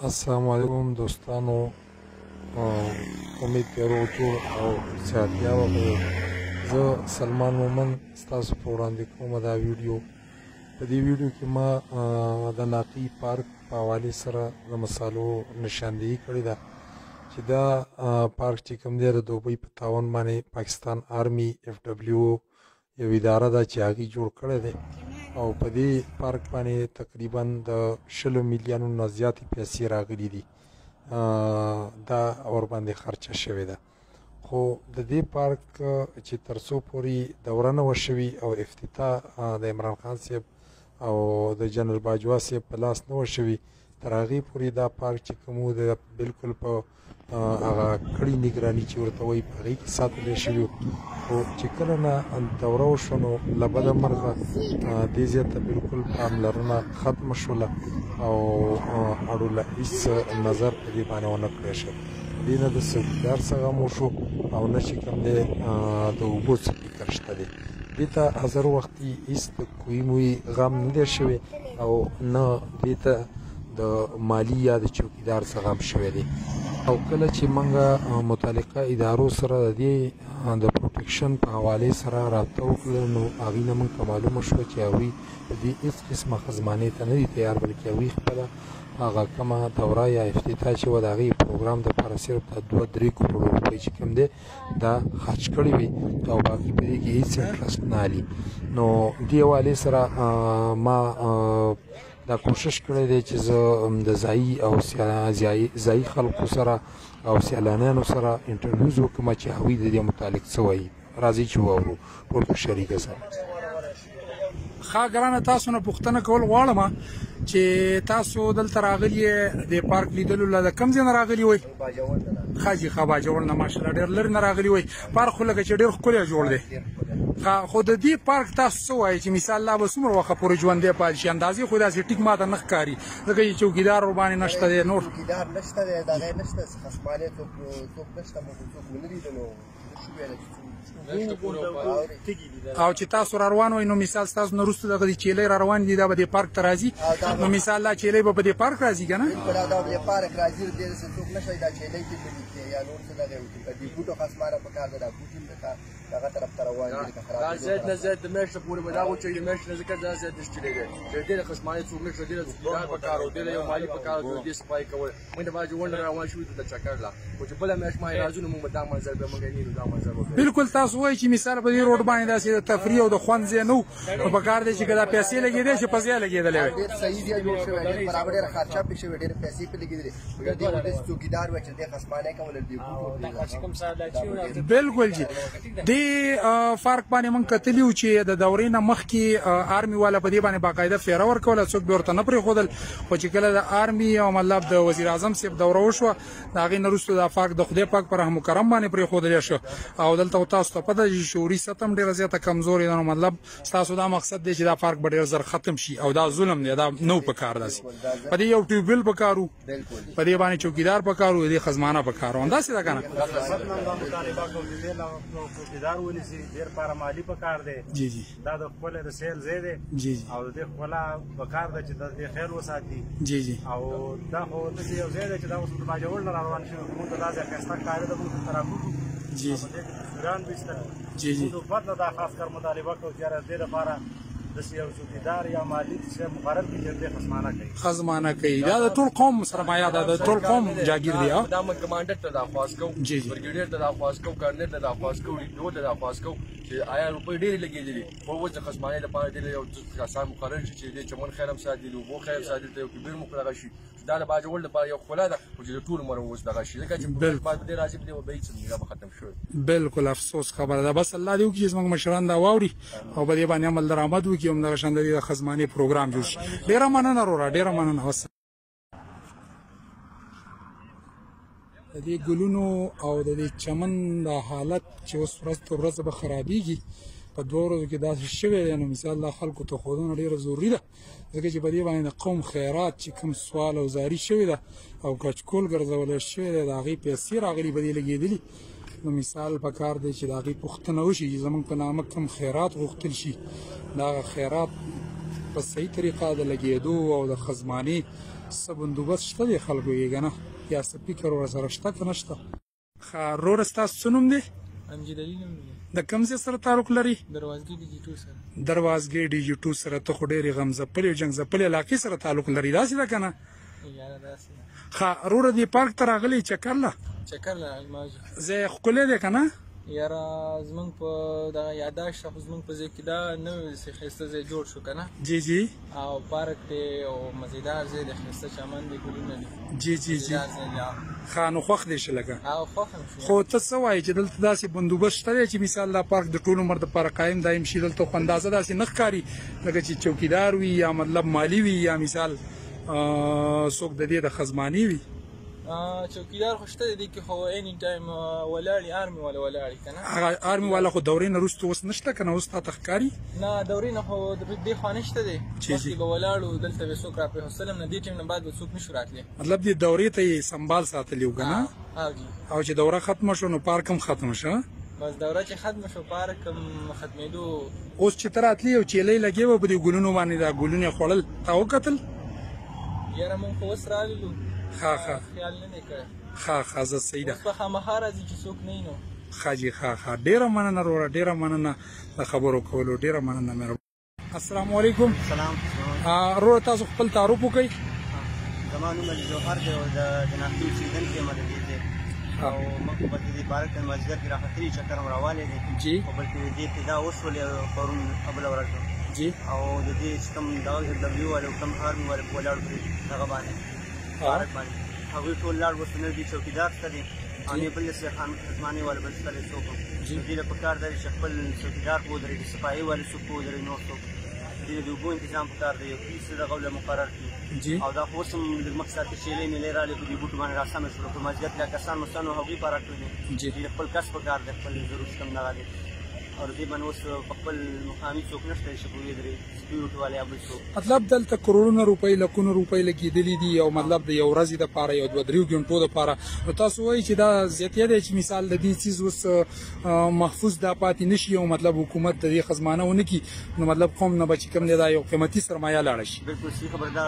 السلام علیکم دوستانو، امید دی روغ جوړ او صحتیا وغوي. زه سلمان مومن ستاسو په وړاندې کوم دا ویډیو. په دې ویډیو کې ما د ناقي پارک په حوالې سره د مسالو نشاندهي کړې ده چې دا پارک چې کوم دی د دوبۍ په تعاون باندې پاکستان آرمي اف ډبلیو یو اداره ده چې هغې جوړ کړی دی، او په دې پارک باندې تقریبا د 20 میلیونو نه زیاتې پیسې راغلي دي، دا ورباندې خرچه شوې ده. خو د دې پارک چې تر څو پورې دوره نه وه شوې او افتتاح د عمران خان صاحب او د جنرال باجوه صاحب په لاس نه وه شوې، تر هغې پورې دا پارک چې کوم و د بالکل په هغه کړي نګراني چې ورته وایي په هغې کې ساتلی شوي. خو چې کله نه دوره وشوه نو له بده مرغه دې ځای ته بالکل پاملرنه ختمه شوله او اړو له هېڅ نظر په دې باندې ونه کړی شو. دې نه د څوکیدار څه غم وشو او نه چې کوم دی د اوبو څه فکر شته دی. دې ته حاضر وختي هېڅ د کوی موی غم نه دی شوی او نه دې ته د مالی یا د چوکیدار څه غم شوی دی. او کله چې موږ متعلقه ادارو سره د دې د پروټیکشن په حوالې سره رابطه وکړه نو هغوی نه موږ ته معلومه شوه چې هغوی د دې هېڅ قسمه خزمانې ته نه دي تیار، بلکې هغوی خپله هغه کومه دوره یا افتتاح چې وه د هغې پروګرام دپاره صرف دا 2-3 کروړه روپۍ چې کوم دی دا خرچ کړې وي او باقي په دې کې هېڅ انټرسټ نه الي. نو دې حوالې سره ما دا کوشش کړی دی چې زه د ځایي او ځایي خلکو سره او سیلانیانو سره انټرویوز وکړم چې هغوی د دې متعلق څه وایي. راځئ چې واورو ټول په شریکه سره. ښه ګرانه، تاسو نه پوښتنه کول غواړم چې تاسو دلته راغلي د پارک لیدلو له د کوم ځای نه راغلي وئ؟ ښه جي، ښه، باجوړ نه. ماشاءالله ډېر لرې نه راغلي وئ. پارک خو لکه چې ډېر ښکلی جوړ دی. ښه، خو د دې پارک تاسو څه وایئ چې مثال لا به څومره وخت پورې ژوندی پاتې شي؟ اندازې خو داسې ټیک ماته نه ښکاري، ځکه چې چوکیدار ورباندې نشته دی. نور چوکیدار نشته دی، دغه نشته، خصمانې څوک نشته، موږ څوک ونه لیدل نو نشو ویلی چې او چې تاسو را روان وئ نو مثال ستاسو نه وروسته دغه د چیلۍ را روان دي، دا به دې پارک ته راځي. نو مثال دا چیلۍ به په دې پارک راځي که نه؟ بالکل، دا به دې پارک راځي، دې داسې څوک نشته دا چیلۍ کې په دې یا نور څه دغه وکړي. په دې بوټو خصمانه په کار ده، دا بوټي هم دغه طرف ته روان دي لکه خراب. دا زیات نه زیات د میاشتې پورې به دا وچوي، میاشتې نه ځکه دا زیات نشي چلېدی چې دې خصمانې څوک نشته، دې چوکیدار په کار و، دې یو مالي په کار و، دې صفایي کول. موږ د باجوړ نه روان شوي د چکر لا، خو چې بله میاشت ما راځو نو موږ به دا منظر بیا موږ نه دا منظر به بالکل. تاسو وایئ چې مثال په دې روډ باندې داسې د تفریح او د خوند ځای نه و، نو په کار دی چې که دا پیسې لګېدی چې په ځای لګېدلی وای. ډېر صحیح ځای جوړ شوی، ډېر برابر، ډېره خرچه پرې شوې، ډېرې پیسې پرې لګېدلې، خو د دې داسې څوکیدار وای چې دې خصمانه کوله دې بوټو. بالکل جی، دې فرق باندې مونږ کتلی و چې د دورې نه مخکې آرمي والا په دې باندې باقاعده فیره ورکوله، څوک به ورته نه پرېښودل. خو چې کله د آرمي او مطلب د وزیر اعظم صاحب دوره وشوه د هغې نه وروسته دا فرق د خدای پاک په رحم و کرم باندې پرېښودلی شو. او دلته تاسو ته پته چې شعوري سطح هم ډېره زیاته کمزورې ده، نو مطلب ستاسو دا مقصد دی چې دا فرق به ډېر زر ختم شي او دا ظلم دی، دا نو په کار داسې په دې یو ټیوبویل په کار و، په دې باندې چوکیدار په کار و، دې خزمانه په کار و، همداسې ده که نه؟ چوکیدار ونیسي، ډېر پاره مالي په کار دی. جی جی، دا د خپل د سیل ځای دی. جی جی، او د دې ښکلا په کار ده چې د دې خیال وساتي. جی جی، او دا خو داسې یو ځای دی چې دا اوس د باجوړ نه را روان شوي، موږ ته دا ځای ښایسته ښکاري ده، موږ دلته راکوږو. جی په دې کې تصویران به ایستل. جی جی، موږ د حکومت نه دا خاص کر مطالبه کوو چې یاره د دې لپاره داسې یو چوکیدار یا مالي چې مقرر کړي چې دې خصمانه کوي. خزمانه کوي، دا د ټول قوم سرمایه ده، د ټول قوم جاګیر دی. دا موږ کمانډر ته درخواست کوو، جی جی، برګیډیر ته درخواست کوو، کرنل ته درخواست کوو، ډي ته درخواست کوو چې آیا روپۍ ډېرې لګېدلې، خو اوس د خصمانې لپاره دې یو کسان مقرر شي چې دې چمن خیر هم ساتي، د اوبو خیر هم ساتي، ته یو کبیر مقرر شي. دا د باجوړ لپاره یو ښکلا ده، خو چې د ټول عمر اوس دغه شي، ځکه چې بعد دې راځي په دې به هېڅ نه به ختم شوی. بالکل افسوس خبره ده. بس الله دې وکړي چې زموږ مشران دا واوري او په دې باندې عمل درآمد وکړي، همدغه شان د دې د خزمانې پروګرام جوړ شي. ډېره مننه وروره، ډېره مننه. د دې ګلونو او د دې چمن د حالت چې اوس ورځ تر ورځې به خرابېږي، په 2 ورځو کې داسې شوی دی، نو مثال دا خلکو ته ښودنه ډېره ضروري ده، ځکه چې په دې باندې د قوم خیرات چې کوم سوال او زاري شوې ده او کچکول ګرځولی شوی دی، د هغې پیسې راغلي په دې لګېدلي. نو مثال په کار دی چې د هغې پوښتنه وشي چې زموږ په نامه کوم خیرات غوښتل شي، دا خیرات په صحیح طریقه د لګېدو او د خزمانې څه بندوبست شته دی خلکو کې که نه، یا څه فکر ورسره شته که نه شته. ښه وروره، ستاسو څه نوم دی؟ امجد علي نوم دی. د کوم ځای سره تعلق لري؟ دروازګي ډي جي 2 سره. دروازګي ډي جي 2 سره. ته خو ډېرې غم ځپلې او جنګ ځپلې علاقې سره تعلق لري، داسې ده که نه؟ یاره داسې ده. ښه وروره، دې پارک ته راغلی چکر له؟ چکر له راغلی ما. ځای ښکلی دی که نه؟ یاره زمونږ په دغه یاداشت خو زمونږ په ځای کې دا نوی داسې ښایسته ځای جوړ شو که نه؟ جی جی. او پارک دی او مزیدار ځای دی، ښایسته چمن دی، ګلونه دي. جی جی جی. ښه نو خوښ دې شه لکه؟ او خوښ هم شو. خو ته څه وایې چې دلته داسې بندوبست شته دی چې مثال دا پارک د ټول عمر دپاره قایم دایم شي؟ دلته خو اندازه داسې نه ښکاري لکه چې چوکیدار وي یا مطلب مالي وي یا مثال څوک د دې د خزمانې وي. چوکیدار خو شته دی کې، خو اینی ټایم ولاړی آرمي والا ولاړی کنه. هغه آرمي والا خو دورې نه وروسته اوس نشته کنه؟ اوس تاته ښکاري؟ نه، دورې نه خو د دې خوا نشته دی، مخکې به ولاړو، دلته به څوک راپرېښوستل هم نه، دې ټایم نه بعد به څوک نشو راتلی. مطلب دې دورې ته یې سمبال ساتلی و که نه؟ او چې دوره ختمه شو نو پارک هم ختم شو؟ بس دوره چې ختمه شو پارک هم ختمېدو. اوس چې ته راتلې یو چیلۍ لګې وه په دې ګلونو باندې، دا ګلونه یې خوړل، تا وکتل؟ یاره مونږ خو اوس راغلو. ښه ښه، خیال نه دی کړی. ښه ښه، زه صحیح ده. اوس به خامخا راځي چې څوک نه وي نو. ښه جي، ښه ښه، ډېره مننه وروره، ډېره مننه د خبرو کولو، ډېره مننه، مهرباني. السلام علیکم. سلام. وروره تاسو خپل تعارف وکړئ. زما نوم علي جوهر دی او د ناحیې اوسېدونکی یم د دې ځای، او موږ په دې پارک کې مازدیګر کې راختلي، چکر مو راوالی دی. جی. او بلکې د دې ابتدا وشولې پرون بله ورځ. جی. او د دې چې کوم دغه ډبلیو والو کوم آرمي والو ولاړ پرې دغه باندې پارک باندې، هغوی ټول لاړ. اوس نه دي چوکیدار شته دی او نه بل څه خان خزمانې والا بل شته دی څوک. دې له پکار دی چې خپل څوکیدار ودرېږي، سپاهي والي څوک ودرېږي، نور څوک. دې له د اوبو انتظام پکار دی، یو پیس دغه له مقرر کړي. او دا خو اوس هم لږ مخکې ساعت کې چیلۍ میلۍ راغلې په دې بوټو باندې راسمې شولو، په مازدیګر کې کسان مستان هغوی پارک کړي دي. دې خپل کس پکار دی، خپل ضرور چې کوم دغه دی، او دې باندې اوس په خپل مقامي څوک نشته چې په ودرېږي، سکیورټي والے یا بل څوک. مطلب دلته کروڑونه روپۍ، لکونه روپۍ لګېدلې دي، او مطلب د یو ورځې دپاره یو دوه دریو ګنټو دپاره. نو تاسو وایئ چې دا زیاتی دی چې مثال د دې څیز اوس محفوظ دا پاتې نه شي، او مطلب حکومت د دې خزمانه ونه کړي نو مطلب قوم نه به چې کوم دی دا یو قیمتي سرمایه لاړه شي. بالکل صحیح خبره، دا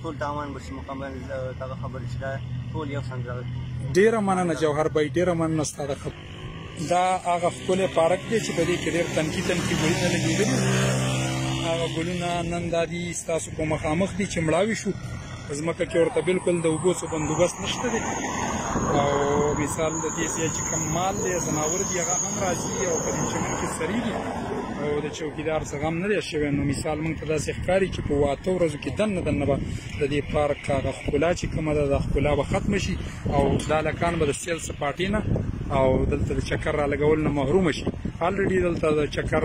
ټول تاوان به شي مکمل، دغه خبره چې دا ټول یو شان دغه. ډېره مننه جوهر بھائی، ډېره مننه ستا د خبرو. دا هغه ښکلی پارک دی چې په دې کې ډېر تنکي تنکي ګلونه لګېدلي، هغه ګلونه نن دا دي ستاسو په مخامخ دي چې مړاوي شو، په ځمکه کې ورته بالکل د اوبو څه بندوبست نشته دی. او مثال د دې ځای چې کوم مال دی، ځناور دي، هغه هم راځي او په دې چمن کې څرېږي، او د چوکیدار څه غم نه دی شوی. نو مثال موږ ته داسې ښکاري چې په 8 ورځو کې دننه دننه به د دې پارک هغه ښکلا چې کومه ده، دا ښکلا به ختمه شي، او دا هلکان به د سیل سپاټې نه او دلته د چکر را لګول نه محروم شي. الریډي دلته د چکر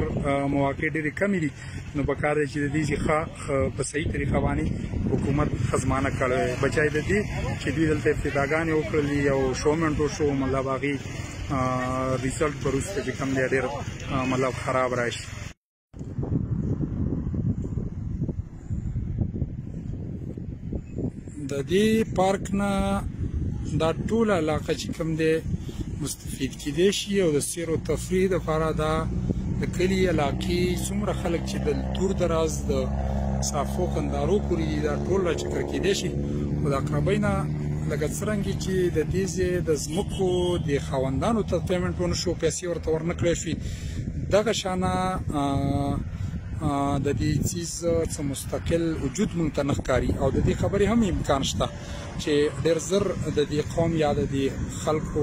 مواقع ډېرې کمې دي، نو پکار دی چې د دې ځای ښه په صحیح طریقه باندې حکومت خزمانه کړی، بچای د دې چې دوی دلته ابتداګانې وکړلې او شومنټ وشو، مطلب هغې ریزلټ به وروسته چې کوم دی ډېر مطلب خراب راشي. د دې پارک نه دا ټوله علاقه چې کوم دی مستفید کیدی شي، او د سیر او تفریح دپاره دا د کلي علاقې څومره خلک چې د دور دراز د صافو کندارو پورې دي دا ټول را چکر کیدی شي. خو د عقربۍ نه لکه څرنګه چې د دې ځای د ځمکو د خاوندانو ته پیمنټ ونه شو، پیسې ورته ورنه کړی شوې، دغه شانه د دې څیز څه مستقل وجود مونږ ته نه ښکاري. او د دې خبرې هم امکان شته چې ډېر زر د دې قوم یا د دې خلکو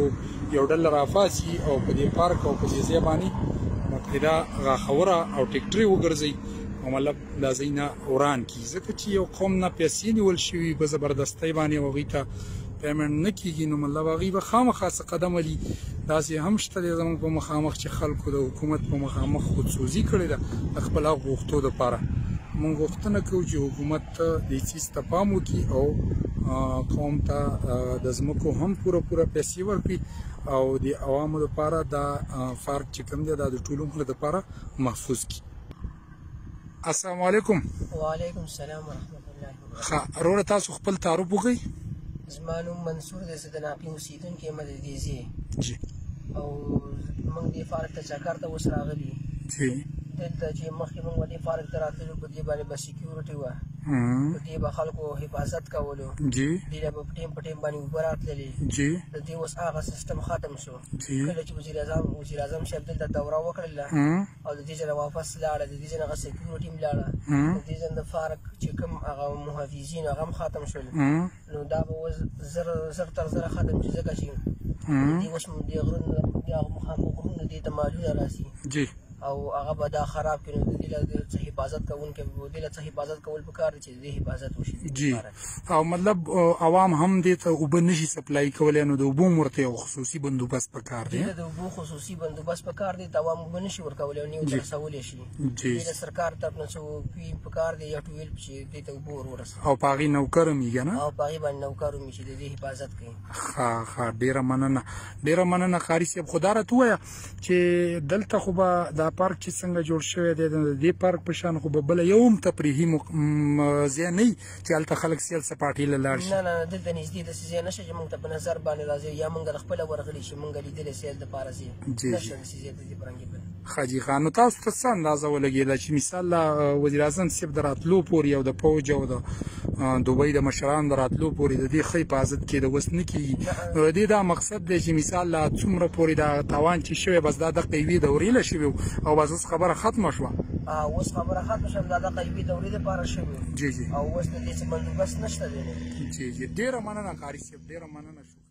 یو ډله راپاڅي او په دې پارک او په دې ځای باندې باقاعده غاښوره او ټیکټرې وګرځوي او مطلب دا ځایونه وران کړي، ځکه چې یو قوم نه پیسې نیول شوي په زبردستۍ باندې او هغوی ته پیمنټ نه کېږي، نو مطلب هغوی به خامخا څه قدم ولي. داسې هم شته دی زموږ په مخامخ چې خلکو د حکومت په مخامخ خودسوزي کړې ده د خپل حق غوښتو دپاره. موږ غوښتنه کوو چې حکومت ته دې څیز ته پام وکړي او قوم ته د ځمکو هم پوره پوره پیسې ورکړي، او د عوامو دپاره دا فرق چې کوم دی دا د ټول عمر دپاره محفوظ کړي. السلام علیکم. وعلیکم السلام ورحمت الله وبرکاته. ښه وروره، تاسو خپل تعارف وکړئ. زما نوم منصور دی، زه د ناقي اوسېدونکی یم د دې ځای. جی. او موږ دې پارک ته چکر ته اوس راغلي. جی. دلته چې مخکې موږ دې پارک ته راتللو په دې باندې به سکیورټي وه. په دې به خلکو حفاظت کولو. جی. دې له به په ټیم په ټیم باندې اوبه راتللې. جی. د دې اوس هغه سیستم ختم شو. جی. کله چې وزیر اعظم صاحب دلته دوره وکړله او د دې ځای واپس لاړه، د دې ځای هغه سکیورټي هم لاړه، د دې ځای د پارک چې کوم هغه محافظین هغه هم ختم شول، نو دا به اوس زر زر تر زره ختم شي، ځکه چې دې اوس د غرونو، د هغه مخامخ غرونو دې ته مالونه راسي او هغه به دا خراب کړي. نو د دې له څه حفاظت کوونکی، د دې له څه حفاظت کول پکار دي چې د دې حفاظت وشي د دې لپاره. او مطلب عوام هم دې ته اوبه نشي سپلای کولی، نو د اوبو هم ورته یو خصوصي بندوبست پکار دی. دې له د اوبو خصوصي بندوبست پکار دی. دوام اوبه نشي ورکولی او نه ورته رسولی شي. دې له سرکار طرف نه څه وي پکار دی یا ټویل چې دې ته اوبه ور ورسوي. او په هغې نوکر هم وي که نه؟ او په هغې باندې نوکر هم وي چې د دې حفاظت کوي. ښه ښه، ډېره مننه، ډېره مننه قاري صاحب. خو دا راته ووایه چې دلته خو به دا پارک چې څنګه جوړ شوی دی، د دې پارک په شان خو به بل یو هم تفریحي ځای نه وي چې هلته خلک سیل سپاټې له لاړ شي؟ نه نه، دلته نږدې داسې ځای نشته چې موږ ته په نظر باندې راځي یا موږ د خپله ورغلي چې موږ لیدلی سیل دپاره ځای نشته داسې ځای د دې برنګې بل. ښه جي، ښه. نو تاسو ته څه اندازه ولګېده چې مثال له وزیر اعظم صاحب د راتلو پورې او د پوج او د دوبۍ د مشرانو د راتلو پورې د دې ښه حفاظت کېده، اوس نه کېږي، نو د دې دا مقصد دی چې مثال له څومره پورې دا تاوان چې شوی، بس دا دقه یوې دورې له شوی او بس اوس خبره ختمه شوه؟ اوس خبره ختمه شوه، دا دقه یوې دورې دپاره شوی جی جی او اوس د دې څه بندوبست نشته دی. جی جی، ډېره مننه قاري صاحب، ډېره مننه، شکریه.